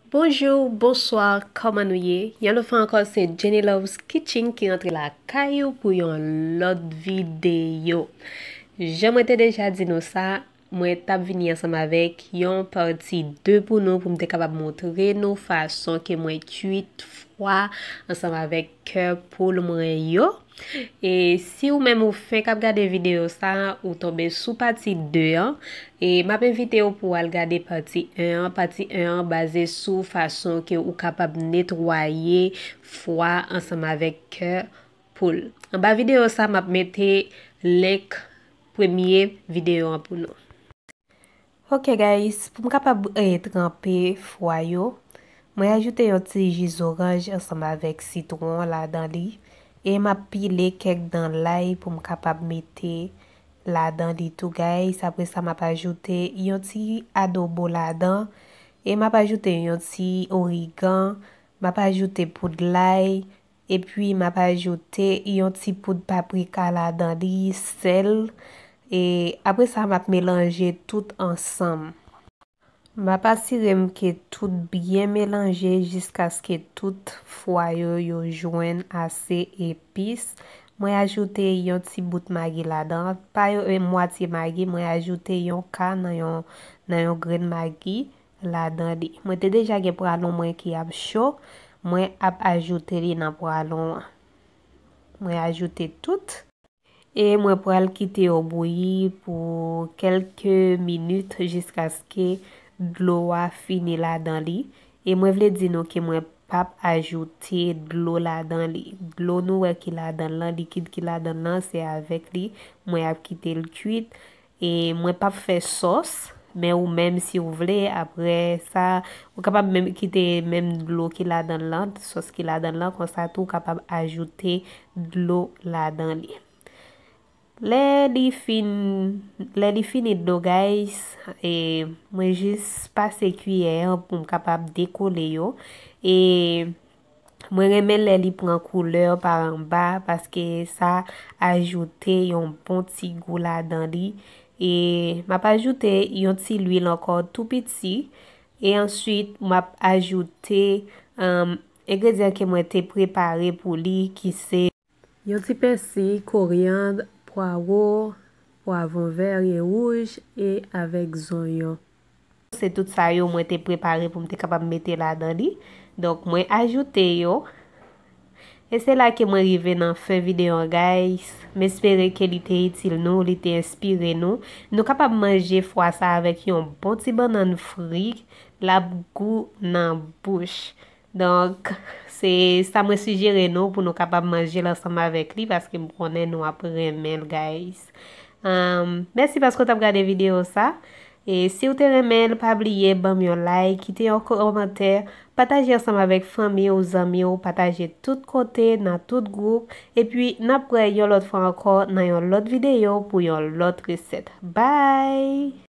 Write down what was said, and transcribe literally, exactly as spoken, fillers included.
Bonjou, bonswa, kòman nou ye? Yon lòt fwa ankò, se Jenny Loves Kitchen ki rantre lakay ou pou yon lòt videyo. Jan mwen te deja di nou sa, mwen t ap vini ansanm avèk yon pati de pou nou, pou m te kapab montre nou fason ke mwen kuit fwa ansanm avèk kè poul mwen yo. E si ou menm ou fenk ap gade videyo sa, ou tonbe sou pati de an, e m ap envite w pou w al gade pati en an. Pati en an baze sou fason ke ou kapab netwaye fwa ansanm avèk kè poul. Anba videyo sa, m ap mete link premye videyo an pou nou. Ok guys, pou m kapab, eh, tranpe fwa yo, mwen ajoute yon ti ji zoranj ansanm avèk sitwon ladan li, e m ap pile kèk dan lay pou m kapab mete ladan li tou guys. Apre sa, m ap ajoute yon ti adobo ladan, e m ap ajoute yon ti origan, m ap ajoute poud lay, epi m ap ajoute yon ti poud paprika ladan li, sèl, e apre sa, m ap melanje tout ansanm. M ap asire m ke tout byen melanje jiskaske tout fwa yo, yo jwenn ase epis. Mwen ajoute yon ti bout magi ladan, pa yon, eh, mwatye magi, mwen ajoute yon ka nan yon, nan yon grenn magi ladan li. Mwen te deja gen pwalon mwen ki ap cho, mwen ap ajoute li nan pwalon an. Mwen ajoute tout. E mwen pral kite yo bouyi pou kèlke minit jiskaske dlo a fini ladan li. E mwen vle di nou ke mwen p ap ajoute dlo ladan li. Dlo nou wè ki ladan l lan, likid ki ladan l lan, se avèk li mwen ap kite l kuit. E mwen p ap fè sòs, men ou menm si w vle, apre sa, ou kapab menm kite menm dlo ki ladan l lan, sòs ki ladan l lan, konsa tou ou kapab ajoute dlo ladan li. Lè li fin, lè li fini dlo, guys, e mwen jis pase kiyè an pou m kapab dekole yo. E mwen renmen lè li pran koulè pa anba, paske sa ajoute yon bon ti gou ladan li. E m ap ajoute yon ti lwil ankò tou piti. E answit, m ap ajoute, um, engredyan ke mwen te prepare pou li, ki se yon ti pèsi, koryann, pwawo, pwavwon vè e wouj, e avèk zonyon. Se tout sa yo mwen te prepare pou m te kapab mete ladan li. Donk, mwen ajoute yo. E se la ke mwen rive nan fen videyo an, guys. M espere ke li te itil nou, li te enspire nou. Nou kapab manje fwa sa avèk yon bon ti bannann fri, l ap gou nan bouch. Donk, se sa mwen sijere nou pou nou kapab manje l ansanm avèk li, paske m konnen nou ap renmen l, guys. Um, mèsi paske w t ap gade videyo sa. E si w te renmen l, pa bliye ban m yon like, kite yon kòmantè, pataje ansanm avèk fanmi w, zanmi w, pataje tout kote, nan tout gwoup. Epi, n ap wè yon lòt fwa ankò nan yon lòt videyo pou yon lòt resèt. Bye!